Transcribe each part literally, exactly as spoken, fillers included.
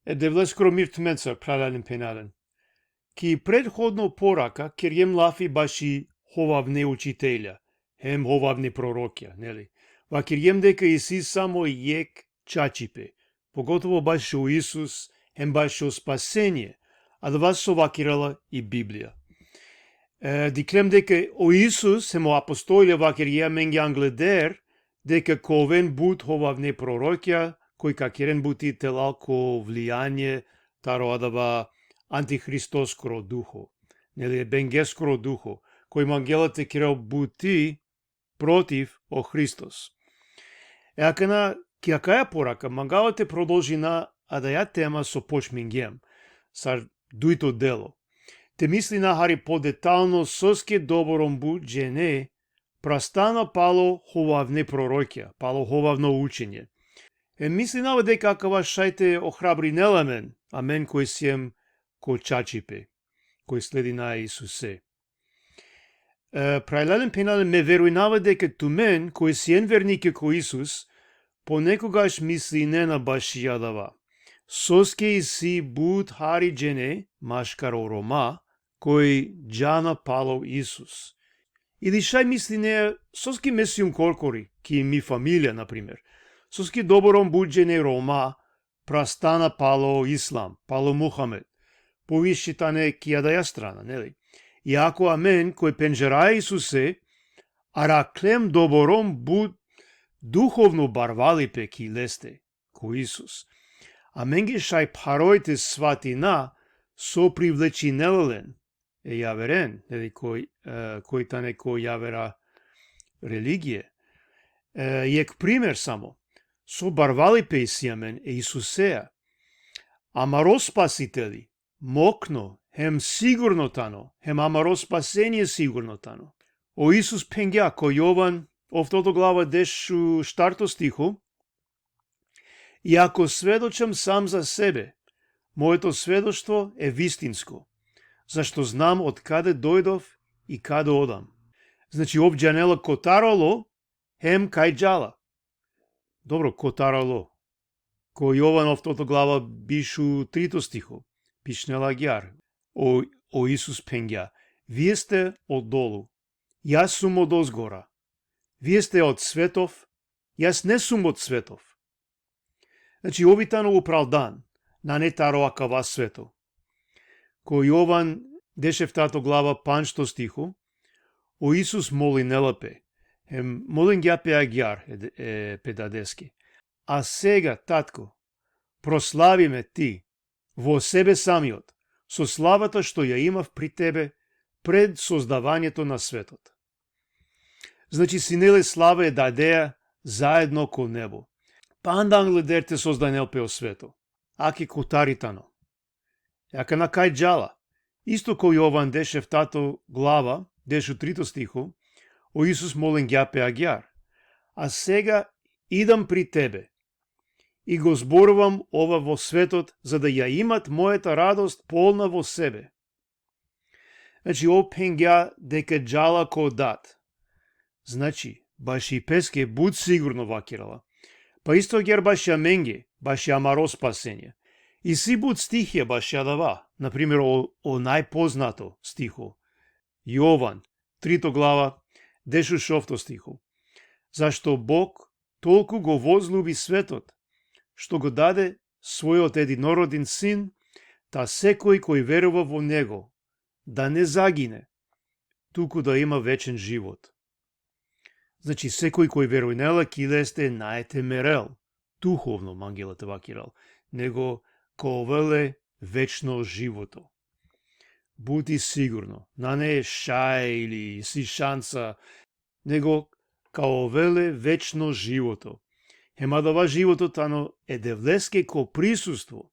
E Devleskoro mir tumencar, phralalen phenalen. Ki prethodno poraka kerjem lafi baši hovavne učitelja, hem hovavne prorokja, neli? Vakerjem deka isi samo jekh čačipe, pogotovo bašo Isus, hem bašo spasenje, adava so vakerela i Biblija. E, dikhljem deka o Isus hem o apostolja vakergje amenge angleder, deka ka oven but hovavne prorokja, koj ka keren buti telal ko vlijanje taro adava antihristoskoro duho, neli, e bengeskoro duho, koj mangela te kerel buti protiv o Hristos. E akana, ki akaja poraka, mangava te prodolžina adaja tema so počmingjem, sar dujto delo. Te mislina hari podetalno soske doborom but džene prastana palo hovavne prorokja, palo hovavno učenje. E, mislinava deka akava šaj te ohrabrinel amen, amen koj siem ko čačipe, koj sledina e Isuse. E, phralalen phenalen, me verujnava deka tumen, koj sien vernike ko Isus, ponekogaš mislinena baši adava. Soske isi but hari džene, maškar o Roma, koj džana palo Isus. Ili šaj misline, soske me sijum korkori, ki mi familija, na primer. Soske doborom but džene Roma prastana palo Islam, palo Muhamed. Poviše tane ki adaja strana, neli? Iako amen, koj pendžaraja e Isuse, arakhlem doborom but duhovno barvalipe ki leste, ko Isus. Amenge šaj pharoj te svatina so privlečinela len e javeren, neli, koj, e, koj tane ko javera religije. E, jekh primer samo. So barvalipe isi amen e Isusea. Amaro Spasiteli mokno, hem sigurno tano, hem amaro spasenje sigurno tano. O Isus phengja ko Jovan, oftoto glava, dešuštarto stiho: „И ако сведочам сам за себе, моето сведоштво е вистинско, зашто знам од каде дојдов и каде одам.“ Znači, ov džanela kotar alo, hem kaj džala. Dobro, kotar alo. Ko Jovan oftoto glava, bišutrito stiho, pišinela agjaar. O, o Isus phengja: „Вие сте од долу, јас сум од озгора. Вие сте од светов, јас не сум од светов.“ Znači, ov i tano opravdan, nane taro akava sveto. Ko Jovan dešeftato glava, pandžto stiho, o Isus molinela pe, hem molingja pe agjaar e, e, pe Dadeske: „А сега, Татко, прослави ме Ти во себе самиот, со славата што ја имав при Тебе пред создавањето на светот.“ Znači, sine le slava e Dadeja zaedno ko nebo. Panda angleder te sozdanel pe o sveto. Ake kotar i tano. E akana kaj džala. Isto ko Jovan dešeftato glava, dešutrito stiho, o Isus molingja pe agjaar: „А сега идам при Тебе и го зборувам ова во светот, за да ја имат мојата радост полна во себе.“ Znači, ov phengja deka džala ko Dad. Znači, baši peske but sigurno vakerela. Pa isto agjaar baši amenge, baši amaro spasenje. Isi but stihija baši adava, na primer, o, o najpoznato stiho. Jovan, trito glava, dešušovto stiho: „Зашто Бог толку го возлюби светот, што го даде својот единороден Син, та секој кој верува во Него да не загине, туку да има вечен живот.“ Znači, sekoj koj verujnela ki leste nae te merel, duhovno mangela te vakerel, nego ka ovel le večno životo. But i sigurno, nane šaj ili si šansa, nego ka ovel le večno životo. Hem adava životo tano e Devleske ko prisustvo.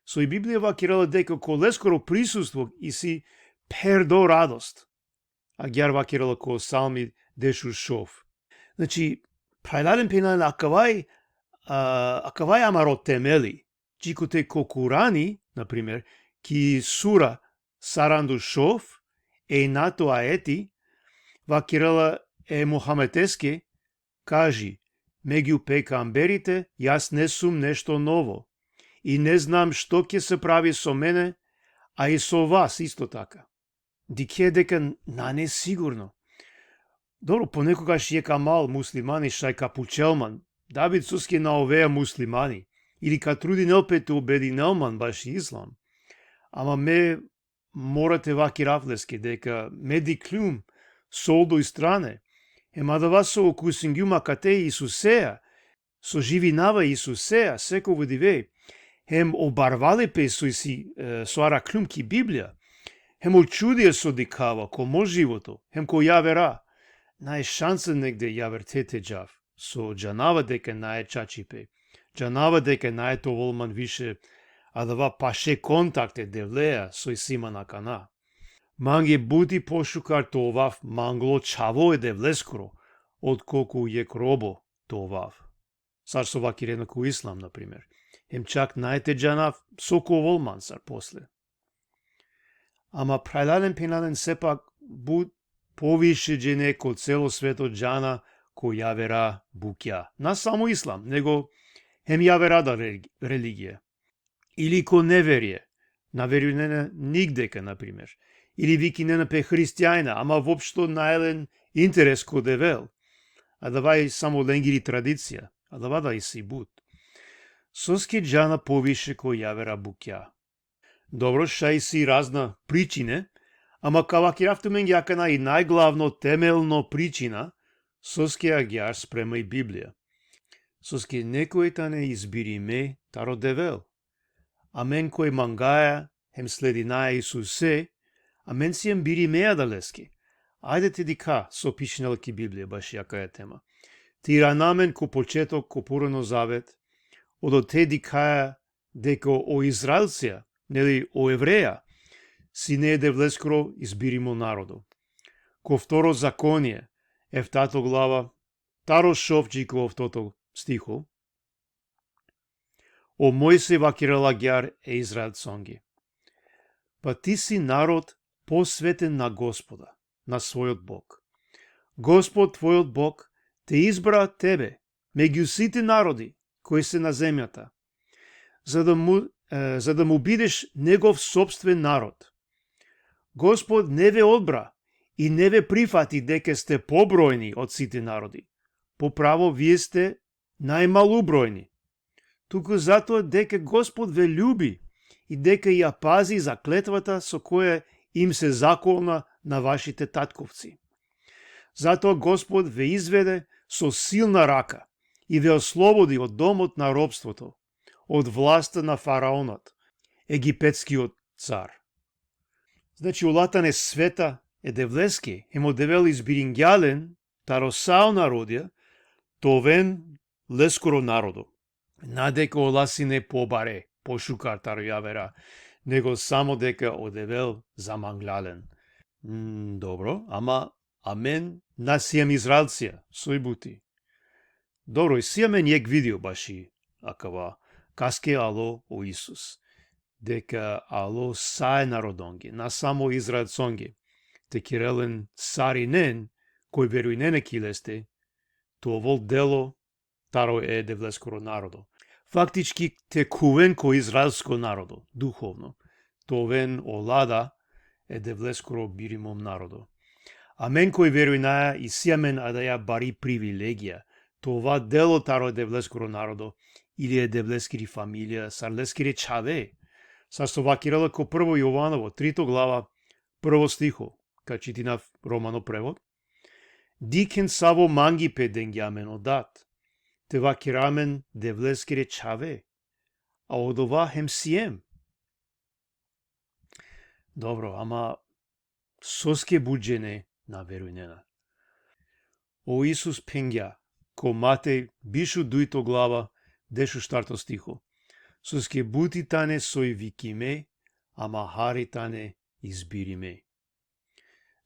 So i Biblija vakerela deka ko leskoro prisustvo isi pherdo radost. Agjaar vakerela ko Psalmi dešušov. Znači, phralalen phenjalen, akavaj, a, akavaj amaro temeli. Džikote ko Kurani, na primer, ki sura sarandušov, ejnato ajeti, vakerela e Muhamedeske: „Кажи, меѓу пејгамберите јас не сум нешто ново, и не знам што ќе се прави со мене, а и со вас исто така. Дикхе дека нане сигурно. Добро, понекогаш е камал муслимани шај ка пучел ман, Давид, соске на овеа муслимани, или ка трудинел пе те убединел ман баш ислам. Ама ме мора те вакирав лески дека ме дикхљум солдо и стране, ема да вас со окусингјум акате Исусеа, со живинава Исусеа, секој во дивеј, хем обарвале пе со иси, е, со аракљум ки Библија, хем очудија со дикава ко мо живото, хем ко јавера, нај шанса негде јавер те те џав, со џанава дека нај чачи пе, џанава дека нај товол ман више, а да ва паше контакт е Девлеа со иси ман акана. Манге бути пошукар товав мангло чаво е Девлескро, отколку јек робо товав. Сар со вакирено ку ислам, например. Хем чак нај те џанав со ко овол ман сар после. Ама пралален пенален сепак бут повише џене ко цело свето џана ко јавера букја. На само ислам, него хем јавера да религи-, религија. Или ко неверие, на верујнена нигдека, например. Или викинена пе христијајна, ама воопшто наелен интерес ко Девел. А да вај само ленгири традиција, а да вада иси бут. Соске џана повише ко јавера букја. Добро, шај иси разна причине, ама ка вакирав туменге акана и најглавно темелно причина, соске агјар спрема и Библија. Соске некој тане избириме таро Девел. Амен кој мангаја, хем слединаја Исусе, амен сием бириме адалески. Ајде те дикха со пишнела ки Библија баш јакаја тема. Ти ранамен ко почеток, ко Пурано Завет, одо те дикхаја дека о Израелција, нели, о евреја, сине е Девлескро избиримо народо. Ко Второ Законие, ефтато глава, таро шовчи ко офтото стихо, о Мојсеј вакирела агјар е Израелцонги. Па ти си народ посветен на Господа, на својот Бог. Господ твојот Бог те избра тебе меѓу сите народи кои се на земјата, за да му, е, за да му бидеш негов собствен народ. Господ не ве одбра и не ве прифати дека сте побројни од сите народи. По право, вие сте најмалубројни. Туку затоа дека Господ ве љуби и дека ја пази заклетвата со која им се заколна на вашите татковци. Затоа Господ ве изведе со силна рака и ве ослободи од домот на робството, од власта на фараонот, египетскиот цар. Значи, улатан е света е Девлески, емо Девел избирингјален, таро сао народија, товен лескоро народо. На дека оласине побаре, пошукар таро јавера, него само дека о Девел заманглален. М, добро, ама амен на сием Израелција, сој бути. Добро, и сием ен јек видео баши акава, каске ало о Исус. Дека ало сај народонги, на само Израелцонги. Те кирелен саринен, кој верујнене ки лесте, то овол дело таро е Девлескоро народо. Фактички те кувен ко израелско народо, духовно. Товен олада е Девлескоро биримом народо. Амен кој верујнаја и сиамен адаја бари привилегија, тоа дело таро е Девлескоро народо, или е Девлескири фамилија, сар лескире чаве. Сар со вакирела ко Прво Јованово, трито глава, прво стихо, ка читинав романо превод. Дикхен саво манги пе денгјамен о дат. Те вакирамен Девлескире чаве. А одова хем сием. Добро, ама соске буџене на верујнена. О Исус пенгја, ко Матеј бишу дујто глава, дешу штарто стихо. Соске бути тане сој викиме, ама хари тане избириме.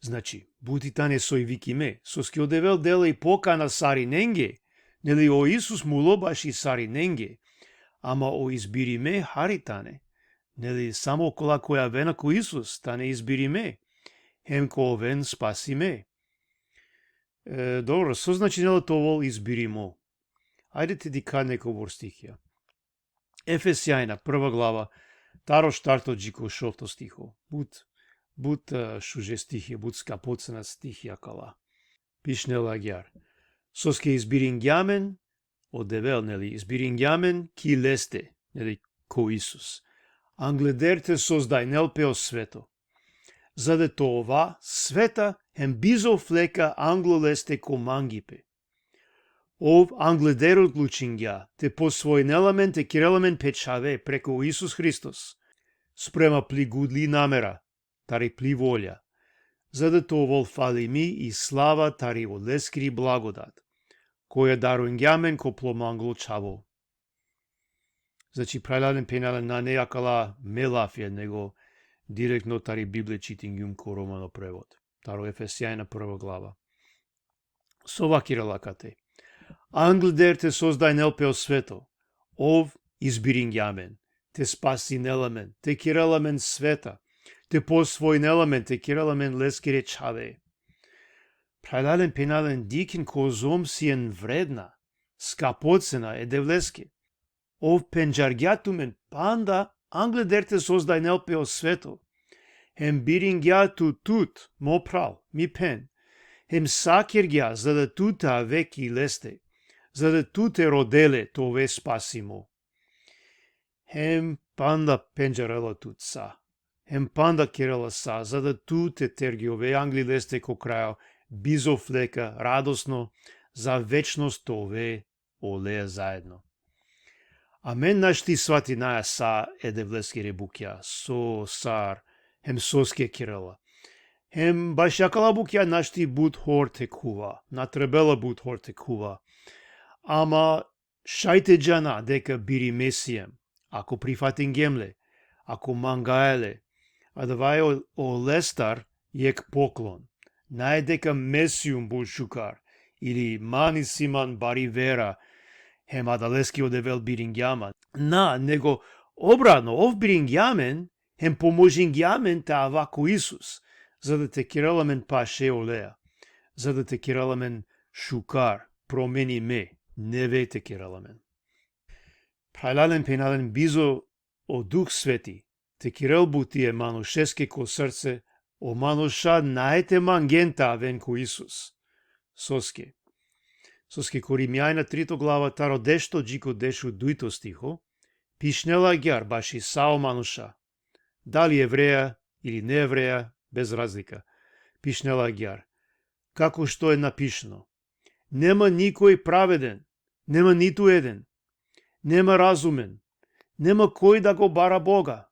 Значи, бути тане сој викиме, соске о Девел дела и покана сариненге, нели о Исус муло баш и сариненге, ама о избириме хари тане, нели само кола која вена ко Исус тане избириме, хем ко овен спасиме. Е, добро, со значи нела то овол избиримо? Ајде те дика неколку стихија. Efesjanja, prva glava, taro štarto dži ko šovto stiho. But, but, e, šuže stihi, but skapocena stihi akala. Pišnela agjaar. Soske izbiringja amen, o Devel, neli, izbiringja amen ki leste, neli, ko Isus. Angleder te sozdajnel pe o sveto. Za da te ova sveta hem bizo fleka anglo leste ko mangipe. Ov angleder odlučingja te posvojinel amen, te kerel amen pe čhave preku Isus Hristos, sprema pli gudli namera, tari pli volja, za da te ovol falimi i slava tari oleskiri blagodat, koja daringja amen ko plo manglo čhavo. Znači, phralalen, phenjalen, nane akala me lafija, nego direktno tari Biblija čitingjum ko romano prevod. Taro Efesjanja, prva glava. So vakerela akate? Angleder te sozdajnel pe o sveto, ov izbiringja amen, te spasinel amen, te kerel amen sveta, te posvojinel amen, te kerel amen leskere čhave. Phralalen, phenjalen, dikhen kozom sien vredna, skapocena e Devleske. Ov pendžargja tumen panda angleder te sozdajnel pe o sveto. Hem biringja tut, tut, mo phral, mi phen. Hem sa kergja, za da tu te ave ki leste, za da tu te rode le te ove spasimo. Hem panda pendžarela tut sa. Hem panda kerela sa, za da tu te tergjove angli leste ko krajo, bizo fleka, radosno, za večnost te ove oleja zaedno. Amen našti svatinaja sa e Devleskere bukja, so, sar, hem soske kerela. Hem baši akala bukja našti but hor te khuva, na trebela but hor te khuva. Ama šaj te džana deka birime siem, ako prifatingjem le, ako mangaja le, adava e o, olestar jekh poklon. Nae deka me sium but šukar, ili man isi man bari vera, hem adaleske o Devel biringja man. Na, nego obratno, ov biringja amen, hem pomožingja amen te ava ko Isus, za da te kerel amen paše oleja, za da te kerel amen šukar, promenime, neve te kerel amen. Phralalen, phenjalen, bizo o Duh Sveti te kerel buti e manušeske ko srce, o manuša nae te mangen te aven ko Isus. Soske? Soske ko Rimjanja, trito glava, taro dešto dži ko dešudujto stiho, pišnela agjaar baši sa o manuša, dali Evreja ili neevreja, bez razlika. Pišnela agjaar: Како што е напишано: „Нема никој праведен, нема ниту еден. Нема разумен, нема кој да го бара Бога.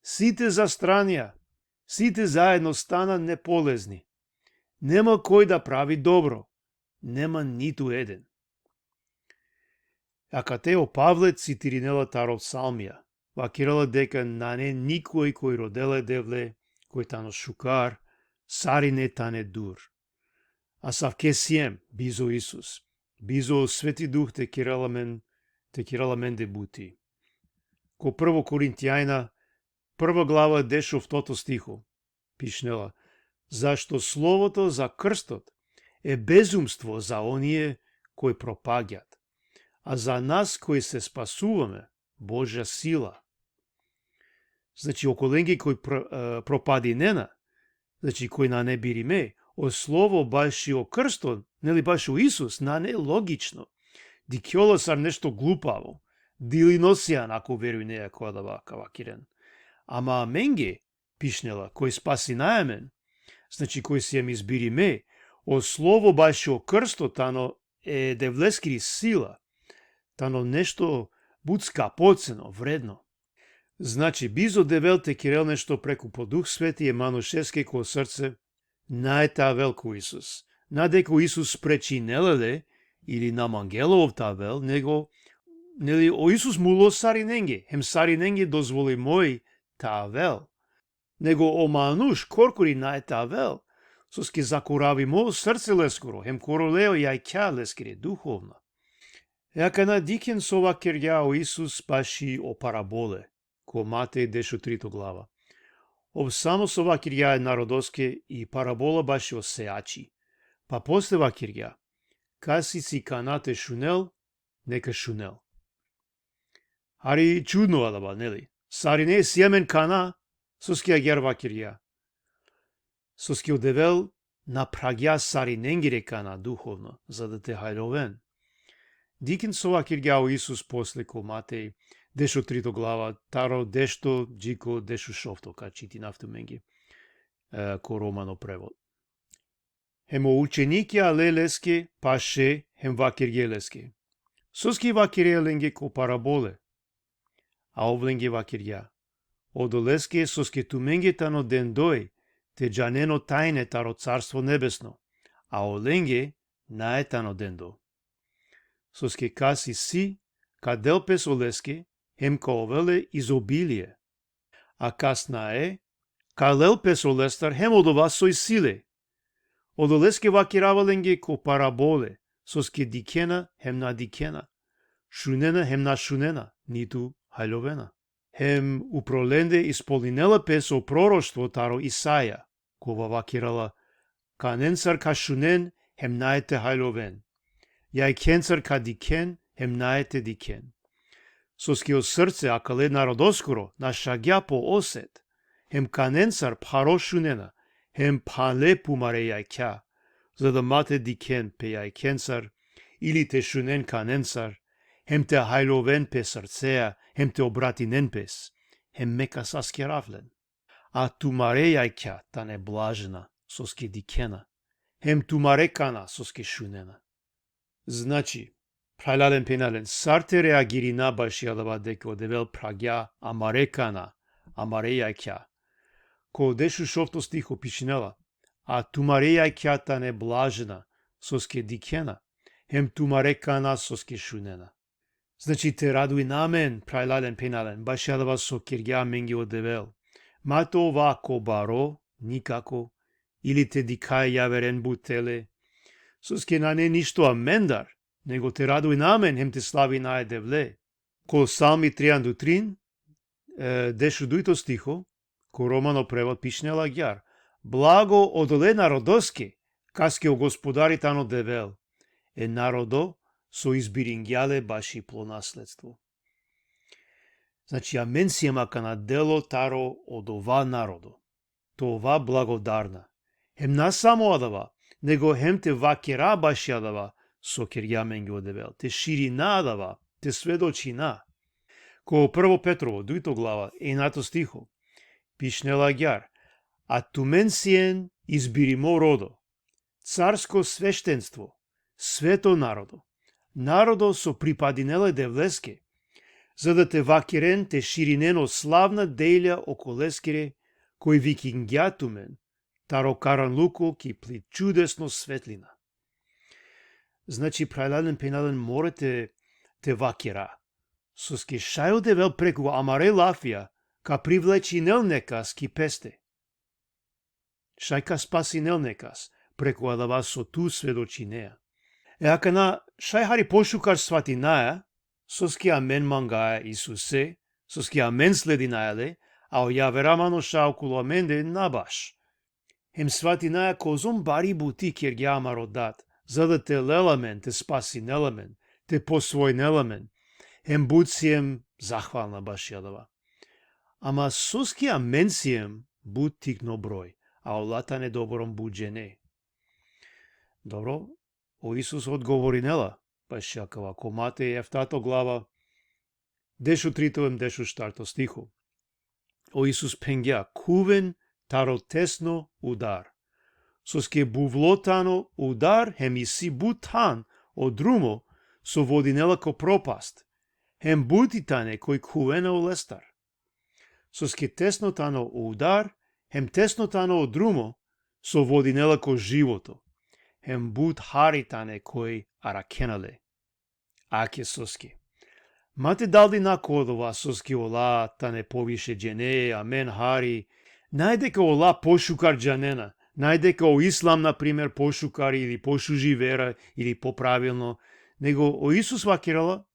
Сите застранија, сите заедно стана неполезни. Нема кој да прави добро, нема ниту еден.“ Akate o Pavle citirinela taro psalmija, vakerela deka nane nikoj koj rodela e Devle, koj tano šukar, sarine tane dur. Asavke siem bizo Isus, bizo Sveti Duh te kerel amen, te kerel amende buti. Ko Prvo Korintjanja, prva glava, dešoftoto stiho, pišnela: „Зашто словото за крстот е безумство за оние кои пропаѓаат, а за нас кои се спасуваме, Божја сила.“ Znači, okolenge koj pro, e, propadinena, znači, koj nane birime, o slovo bašo krsto, neli, bašo Isus, nane logično. Dikhjola sar nešto glupavo. Dilino sian ako verujneja ko adava ka vakiren. Ama amenge, pišnela, koj spasinaja amen, znači, koj siem izbirime, o slovo bašo krsto tano e Devleskiri sila, tano nešto but skapoceno, vredno. Znači, bizo Devel te kerel nešto preku po Duh Sveti e manušeske ko srce, nae te avel ko Isus. Na deka o Isus sprečinela le, ili na mangela ov te avel, nego, neli, o Isus mulo sarinenge, hem sarinenge dozvolimoj te avel. Nego o manuš korkori nae te avel, soske zakoravimo srce leskoro, hem korole o jakha leskere duhovna. E akana dikhen so vakergja o Isus baši o parabole, ko Matej dešutrito glava. Ov samo so vakergja e narodoske i parabola bašo sejači. Pa posle vakergja: „Kas isi kana te šunel, neka šunel.“ Hari čudno adava, neli? Sarine si amen kana, soske agjaar vakirgja. Soske o Devel na phravgja sarinengere kana duhovno, za da te hajloven. Dikhen so vakirgja o Isus posle ko Matej, dešutrito glava, taro dešto dži ko dešušovto, ka čitinav tumenge, e, ko romano prevod. Hem o učenikija ale leske paše hem vakirgje leske: Soske vakirea lenge ko parabole? A ov lenge vakirgja: Odoleske soske tumenge tano dendoj te džanen o tajne taro Carstvo Nebesno, a olenge nae tano dendo. Soske kas isi, ka del pes oleske, hem ka ovel le izobilie. A kas nae, ka lel pes olestar hem odova so isi le. Odoleske vakirava lenge ko parabole, soske dikhena hem na dikhena, šunena hem na šunena, nitu hajlovena. Hem upro lende ispolninela pes o proroštvo taro Isaija, kova vakirela: Kanencar ka šunen hem nae te hajloven. Jaikhencar ka dikhen hem nae te dikhen. Soske o srce akale narodoskoro našagja po oset, hem kanencar pharo šunena, hem phale pumare jaikha, za da ma te dikhen pe jaikhencar, ili te šunen kanencar, hem te hajloven pe srcea, hem te obratinen pes, hem me ka saskerav len. A tumare jaikha tane blažena, soske dikhena, hem tumare kana, soske šunena. Znači, phralalen phenjalen, sar te reagirina baši adava deka o Devel phravgja amare kana, amare jaikha? Ko dešušovto stiho pišinela: A tumare jaikha tane blažena, soske dikhena, hem tumare kana, soske šunena. Znači, te raduina amen, phralalen phenjalen, baši adava so kergja amenge o Devel. Ma te ova ko baro, nikako, ili te dikha e javeren butele. Soske nane ništo amendar, nego te raduina amen hem te slavina e Devle. Ko Psalmi trianda u trin, e, dešudujto stiho, ko romano prevod pišinela agjaar: Blago odole narodoske, kaske o Gospodari tano Devel, e narodo so izbiringja le baši plo nasledstvo. Znači, amen siem akana delo taro odova narodo. Te ova blagodarna. Hem na samo adava, nego hem te vakera baši adava so kergja amenge o Devel, te širina adava, te svedočina. Ko Prvo Petrovo, dujto glava, enjato stiho, pišinela agjaar: A tumen sien izbirimo rodo, carsko sveštenstvo, sveto narodo, narodo so pripadinela e Devleske, za da te vakeren, te širinen o slavna delja okoleskere, koj vikingja tumen taro karanluko ki pli čudesno svetlina. Znači, phralalen phenjalen, mora te, te vakera. Soske šaj o Devel preku amare lafija ka privlečinel nekas ki peste. Šaj ka spasinel nekas preku adava so tu svedočinea. E akana, šaj hari pošukar svatinaja, soske amen mangaja Isuse, soske amen sledinaja le, a o javera manuša okolo amende na baš. Hem svatinaja kozom bari buti kergja amaro Dat, za da te lel amen, te spasinel amen, te posvojinel amen. Hem but siem zahvalna baši adava. Ama soske amen siem but tikno broj, a ola tane doborom but džene? Dobro, o Isus odgovorinela baši akava ko Matej eftato glava, dešutrito hem dešuštarto stiho. O Isus phengja: Khuven taro tesno udar. Soske buvlo tano udar hem isi but than o drumo so vodinela ko propast, hem buti tane koj khuvena olestar. Soske tesno tano o udar, hem tesno tano o drumo so vodinela ko životo, hem but hari tane koj arakhena le. Ake soske. Ma te daldina ko odova soske ola tane poviše džene, amen hari, naj deka ola pošukar džanena, naj deka o islam, na primer, pošukar ili pošuži vera ili popravilno, nego o Isus vakerela: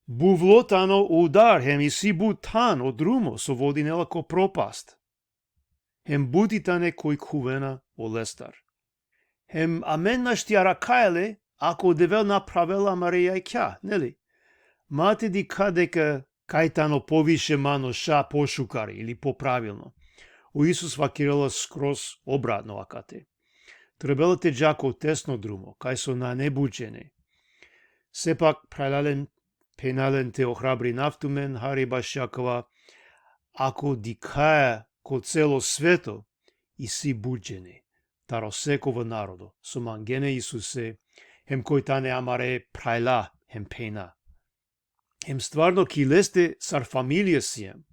Buvlo tano udar, hem isi but than o drumo so vodinela ko propast, hem buti tane koj khuvena olestar. Hem amen našti arakhaja le, ako o Devel na phravela amare jakhja, neli? Ma te dikha deka kaj tano poviše mano ša pošukar ili popravilno. O Isus vakerela skroz obratno akate. Trebela te dža ko tesno drumo, kaj so nane but džene. Sepak, phralalen, phenjalen, te ohrabrinav tumen hari bašo akava, ako dikhaja ko celo sveto, isi but džene, taro sekova narodo, so mangena e Isuse, hem koj tane amare phrala hem phenja. Hem stvarno ki leste sar familija siem.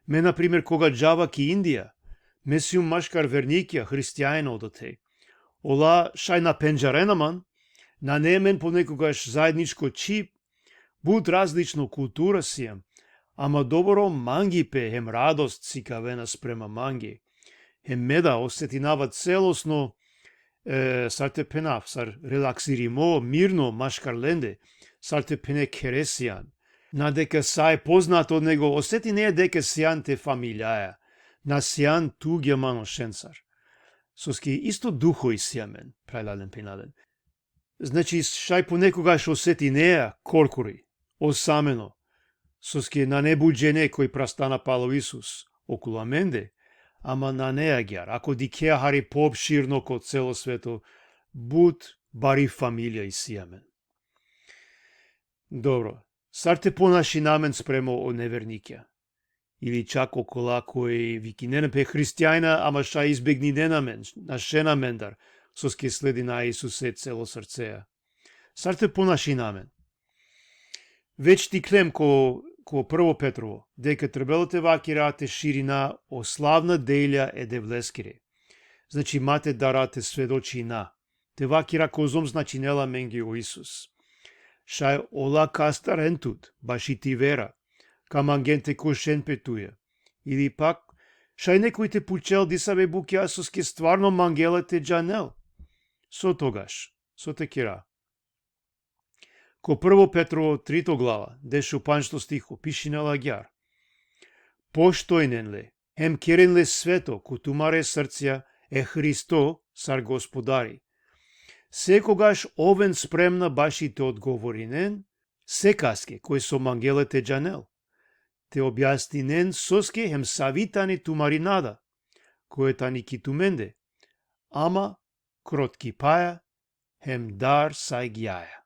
Me, na primer, koga džava ki Indija, me sium maškar vernikja, hristijanja odote. Ola šaj na pendžarena man, nane amen ponekogaš zaedničko čhib, but različno kultura siem, ama dobro mangipe hem radost sikavena sprema mange. Hem me da osetinava celosno, e, sar te phenav, sar relaksirimo, mirno maškar lende, sar te phene, khere sian. Na deka sa e poznato, nego osetinea deka sian te familijaja, na sian tugja mano šencar. Soske isto duho isi amen, phralalen, phenjalen. Znači, šaj ponekogaš osetinea korkori, osameno, soske nane but džene koj prastana palo Isus, okolo amende, ama nane agjaar, ako dikhea hari poopširno ko celo sveto, but bari familija isi amen. Dobro, sar te ponašina amen spremo o nevernikja? Ili čak okola koj vikinena pe hristijanja, ama šaj izbegninena amen, našena amendar, soske sledina e Isuse celo srcea. Sar te ponašina amen? Već tikhlem ko, ko prvo Petrovo, deka trebela te vakera te širina o slavna delja e Devleskere. Znači, ma te dara te svedočina, te vakera kozom značinela amenge o Isus. Šaj ola ka astaren tut baši ti vera, ka mangen te košen pe tuja. Ili pak, šaj nekoj te pučel disave bukja, soske stvarno mangela te džanel. So togaš, so te kera? Ko prvo Petrovo trito glava, dešupandžto stiho, pišinela agjaar: Poštujnen le, hem keren le sveto ko tumare srcija e Hristo sar Gospodari. Sekogaš oven spremna baši te odgovorinen sekaske koj so mangela te džanel, te objasninen soske hem savi tani tumari nada, koja tani ki tumende, ama krotkipaja hem dar sajgjaja.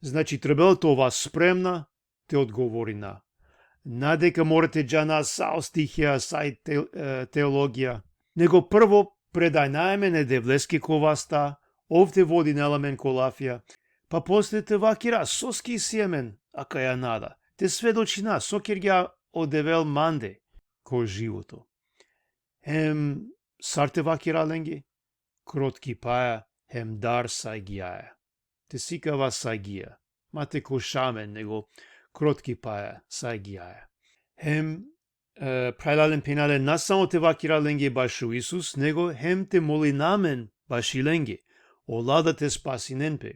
Znači, trebela te ova spremna te odgovorina. Na deka mora te džana sa o stihija, sa i te-, e, teologija, nego prvo predajna amen e Devleske ko vasta, ov te vodinel amen ko lafija, pa posle te vakera soske isi amen akaja nada, te svedočina so kergja o Devel mande ko životo. Hem sar te vakera lenge? Krotkipaja hem dar sajgjaja. Te sikava sajgija. Ma te koša amen, nego krotkipaja, sajgjaja. Hem, e, phralalen, phenjalen, na samo te vakera lenge bašo Isus, nego hem te molina amen baši lenge, ola da te spasinen pe.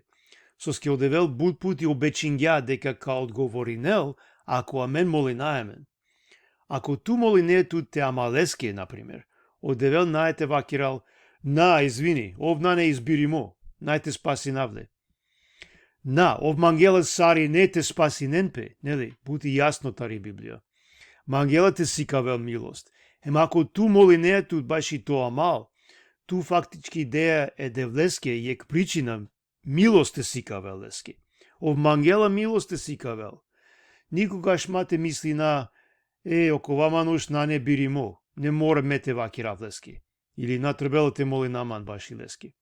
Soske o Devel but puti obečingja deka ka odgovorinel, ako amen molinaja amen. Ako tu moline tut te amaleske, na primer, o Devel nane te vakerel: Na, izvini, ov nane izbirimo, nane te spasinav le. Na, ov mangela sarine te spasinen pe, neli, but i jasno tari Biblija. Mangela te sikavel milost. Hem ako tu moline tut baši to amal, tu faktički dea e Devleske jekh pričina milost te sikavel leske. Ov mangela milost te sikavel. Nikogaš ma te mislina: E, okova manuš nane birimo, ne mora me te vakerav leske. Ili na trebela te molina man baši leske.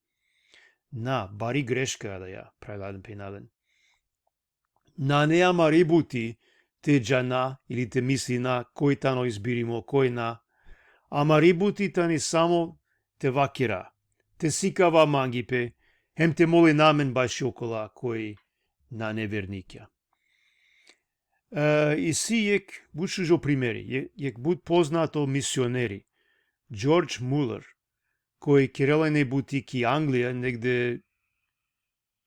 Na, bari greška adaja, phralalen, phenjalen. Nane amari buti te džana ili te mislina koj tano izbirimo, koj na. Amari buti tani samo te vakera, te sikava mangipe, hem te molina amen baši okola koj nane vernikja. E, isi jekh but šužo primeri, je-, jekh but poznato misioneri, George Muller, koj kerela ine buti ki Anglija, negde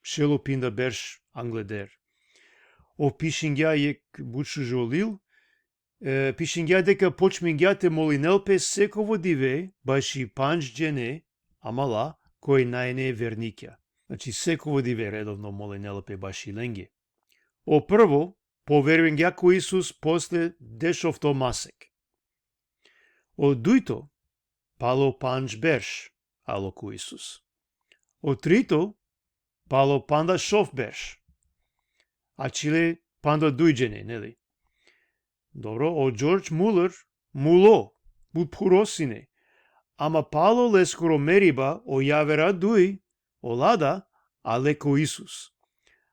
šel o pinda berš angleder. Ov pišingja jekh but šužo lil, e, pišingja deka počmingja te molinel pe sekovo dive baši pandž džene amala koj na ine vernikja. Znači, sekovo dive redovno molinela pe baši lenge. O prvo, poverujngja ko Isus posle dešofto masek. O dujto, palo pandž berš, alo ko Isus. O trito, palo panda šov berš. A čile panda duj džene, neli? Dobro, o George Muller, mulo, but phuro sine. Ama palo leskoro meriba, o javera duj, ola da, ale ko Isus.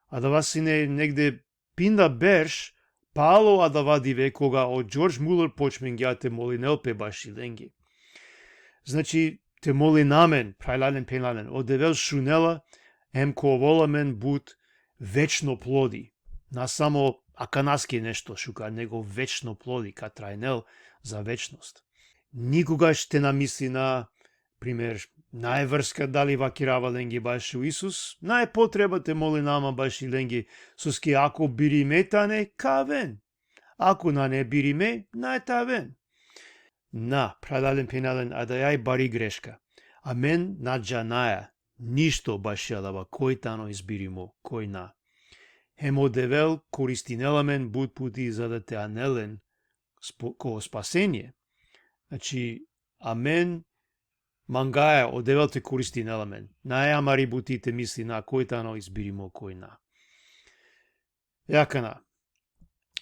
Adava sine negde pinda berš, palo adava dive koga o George Muller počmingja te molinel pe baši lenge. Znači, te molina amen, phralalen, phenjalen, o Devel šunela, hem ka ovel amen but večno plodi. Na samo akanaske nešto šukar, nego večno plodi, ka trajnel za večnost. Nikogaš te na mislina, primer, nae vrska dali vakirava lenge bašo Isus, nae potreba te molina amen baši lenge, soske ako birime tane, ka aven. Ako nane birime, nae te aven. Na, phralalen, phenjalen, adaja i bari greška. Amen na džanaja ništo baši adava, koj tano izbirimo, koj na. Hem o Devel koristinela amen but puti za da te anel len spo-, ko spasenie. Znači, amen mangaja o Devel te koristinel amen. Nae amari buti te mislina koj tano izbirimo, koj na. E akana,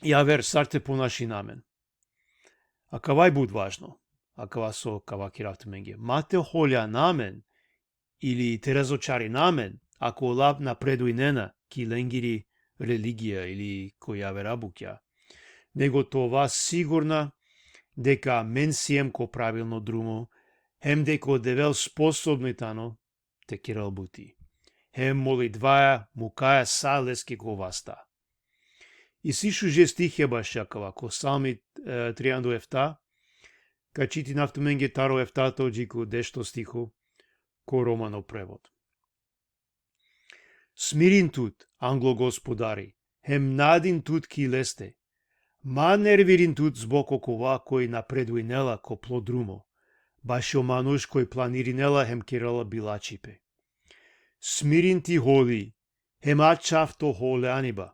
javer sar te ponašina amen. Akava i but važno. Akava so ka vakirav tumenge. Ma te holjana amen ili te razočarina amen, ako ola napredujnena ki lengiri religija ili ko javera bukja. Nego te ova sigurna deka amen siem ko pravilno drumo, hem deka o Devel sposobno tano te kerel buti. Hem molitvaja mukaja sa leske ko vasta. Isi šuže stihija bašo akava, ko Psalmi, e, trianda u efta, ka čitinav tumenge taro eftato dži ko dešto stiho, ko romano prevod. Smirin tut, anglo Gospodari, hem nadin tut ki leste. Ma nervirin tut zbog okova koj napredujnela ko plo drumo, bašo manuš koj planirinela hem kerela bilačhipe. Smirin ti holi, hem ačhav to holjaniba.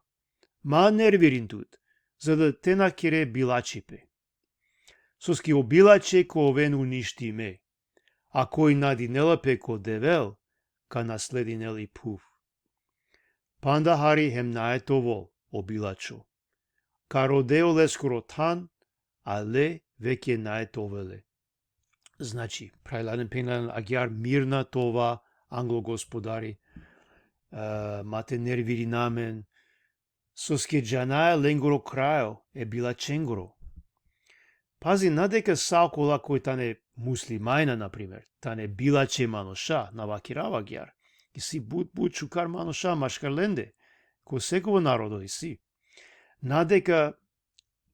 Ma nervirin tut, za da te na kere bilačhipe. Soske o bilačhe ka oven uništime, a koj nadinela pe ko Devel, ka nasledinel i phuv. Panda hari hem nae te ovel o bilačho. Ka rode o leskoro than, ale veke nae te ovel le. Znači, phralalen, phenjalen, agjaar mirna te ova anglo Gospodari, e, ma te nervirina amen, soske džanaja lengoro krajo e bilačhengoro. Pazi, na deka sa okola koj tane muslimanja, na primer, tane bilačhe manuša, na vakirava agjaar. Isi but, but šukar manuša maškar lende, ko sekovo narodo isi. Na deka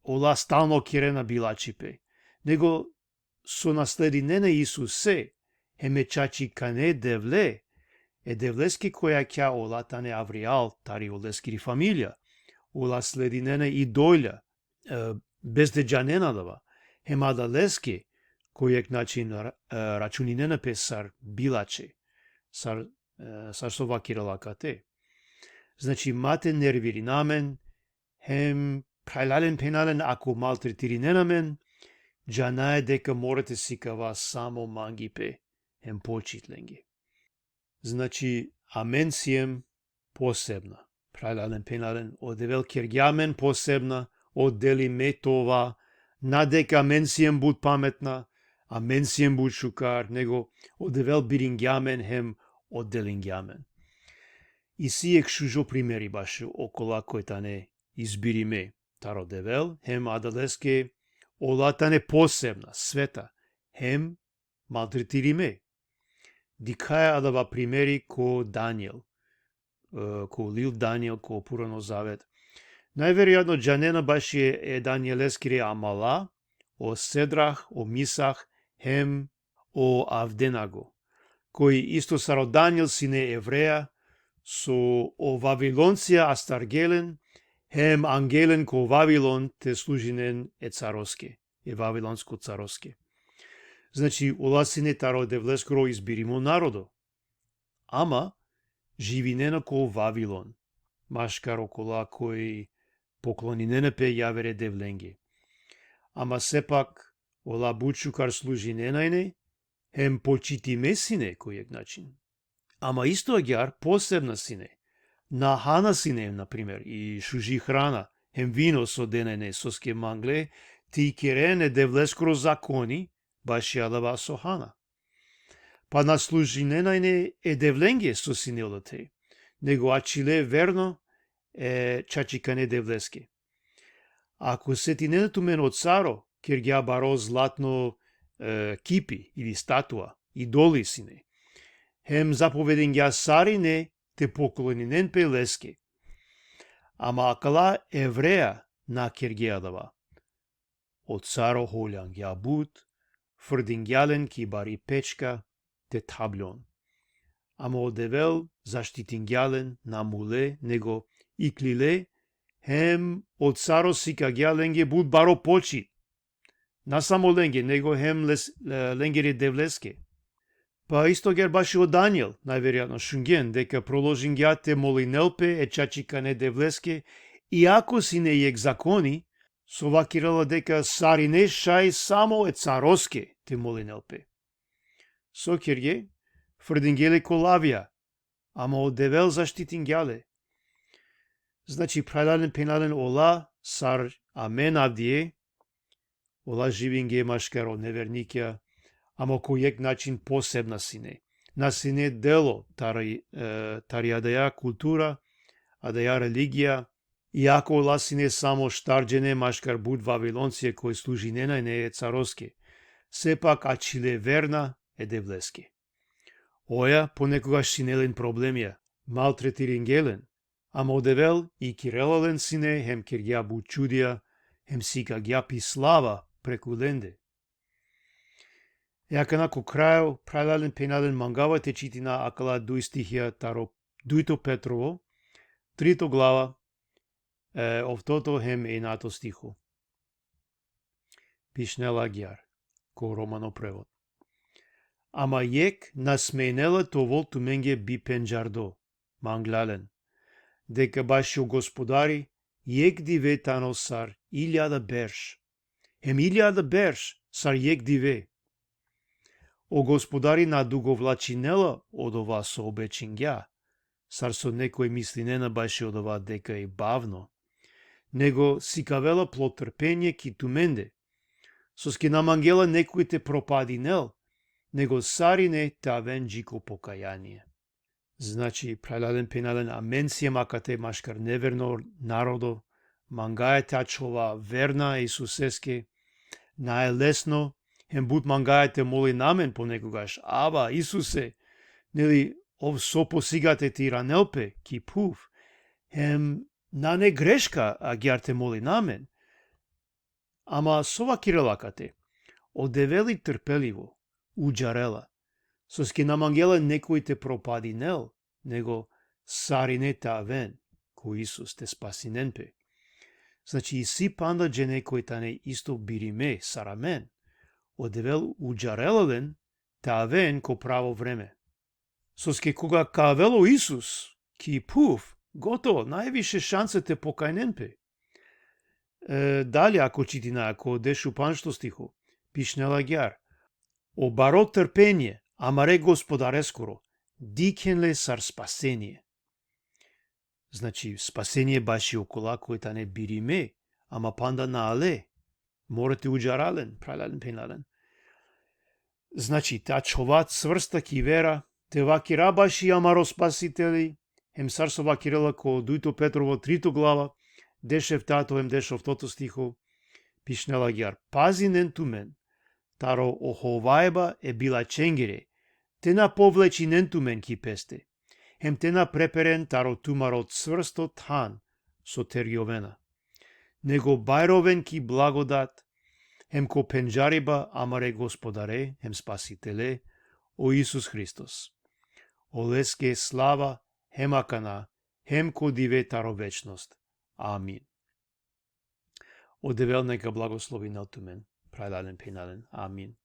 ola stalno kerena bilačhipe, nego so nasledinena e Isuse, hem e čačikane Devle, e Devleske koj jakha, ola tane avrijal tari oleskiri familija, ola sledinena idolja, e, bez te džanena adava, hem adaleske ko jekh način ra-, e, računinena pe sar bilačhe, sar, e, sar so vakirela akate. Znači, ma te nervirina amen, hem phralalen, phenjalen, ako maltretirinena amen, džanaja deka mora te sikava samo mangipe hem počit lenge. Znači, amen siem posebna. Phralalen, phenjalen, o Devel kergja amen posebna, odelime te ova, na deka amen siem but pametna, amen siem but šukar, nego o Devel biringja amen hem odelingja amen. Isi jekh šužo primeri bašo okola koj tane izbirime taro Devel, hem adaleske ola tane posebna, sveta, hem maltretirime. Dikhaja adava primeri ko Daniel, e, ko lil Daniel, ko Purano Zavet. Najverojatno džanena baši e Danieleskiri amala, o Sedrah, o Misah, hem o Avdenago, koj isto sar o Daniel sine Evreja, so o Vaviloncija astargje len, hem angje len ko Vavilon te služinen e caroske, e vavilonsko caroske. Znači, ola sine taro Devleskoro izbirimo narodo. Ama, živinena ko Vavilon. Maškar okola koj pokloninena pe javere devlenge. Ama sepak ola but šukar služinena ine, hem počitime sine ko jekh način. Ama isto agjaar posebna sine. Na hana sine, na primer, i šuži hrana, hem vino so dena ine, soske mangle te ikeren e Devleskoro zakoni baši adava so hana. Pa na služinena ine e devlenge so sine odote, nego ačhile verno e čačikane Devleske. Ako setinena tumen, o caro kergja baro zlatno, e, kipi ili statua, idoli sine. Hem zapovedingja sarine te pokloninen pe leske. Ama akala Evreja na kergje adava. O caro holjangja but, frdingja len ki bari pečka te thabljon. Ama o Devel zaštitingja len, na mule, nego iklile, hem o caro sikagja lenge but baro počit. Na samo lenge, nego hem les-, e, lengere Devleske. Pa isto agjaar baši o Daniel, najverojatno šungjen, deka proložingja te molinel pe e čačikane Devleske, iako sine jekh zakoni, so vakirela deka sarine šaj samo e caroske te molinel pe. So kergje? Frdingje le ko lavja, ama o Devel zaštitingja le. Znači, phralalen, phenjalen, ola sar amen avdive, ola živingje maškar o nevernikja, ama ko jekh način posebna sine. Na sine delo tari, e, tari adaja kultura, adaja religija, iako ola sine samo štar džene maškar but Vaviloncija koj služinena ine e caroske, sepak ačhile verna e Devleske. Oja ponekogaš sine len problemija, maltretiringje len, ama o Devel ikirela len sine, hem kergja but čudija, hem sikagja pi slava preku lende. E akana ko krajo, phralalen, phenjalen, mangava te čitina akala duj stihija taro dujto Petrovo, trito glava, e, oftoto hem enjato stiho. Pišinela agjaar, ko romano prevod. Ama jekh na smejnela te ovel tumenge bipendžardo, manglalen, deka bašo Gospodari jekh dive tano sar iljada berš, hem iljada berš sar jekh dive. O Gospodari na dugovlačinela odova so obečingja, sar so nekoj mislinena bašo odova deka i bavno, nego sikavela plo trpenie ki tumende, soske na mangela nekoj te propadinel, nego sarine te aven dži ko pokajanie. Znači, phralalen, phenjalen, amen siem akate maškar neverno narodo, mangaja te ačhova verna e Isuseske, nae lesno, hem but mangaja te molina amen ponekogaš: Aba, Isuse, neli, ov so posigate te iranel pe ki phuv, hem nane greška agjaar te molina amen. Ama so vakirela akate? O Devel i trpelivo, udžarela, soske na mangela nekoj te propadinel, nego sarine te aven ko Isus te spasinen pe. Znači, isi panda džene koj tane isto birime sar amen. O Devel udžarela len te aven ko pravo vreme. Soske koga ka avel o Isus ki phuv, gotovo, nane više šanse te pokajnen pe. E, dalje, ako čitinaja ko dešupandžto stiho, pišinela agjaar: O baro trpenie amare Gospodareskoro dikhen le sar spasenie. Znači, spasenie baši okola koj tane birime, ama panda na ale, mora te udžara len, phralalen, phenjalen. Znači, te ačhova cvrsta ki vera, te vakira baši amaro Spasiteli, hem sar so vakirela ko dujto Petrovo trito glava, dešeftato hem dešoftoto stiho, pišinela agjaar: Pazinen tumen taro ohovajba e bilačhengere, te na povlečinen tumen ki peste, hem te na preperen taro tumaro cvrsto than so terjovena, nego bajroven ki blagodat, hem ko pendžariba amare Gospodare hem Spasitele, o Isus Hristos. Oleske slava hem akana, hem ko dive taro večnost. Amin. O Devel neka blagoslovinel tumen, phralalen, phenjalen. Amin.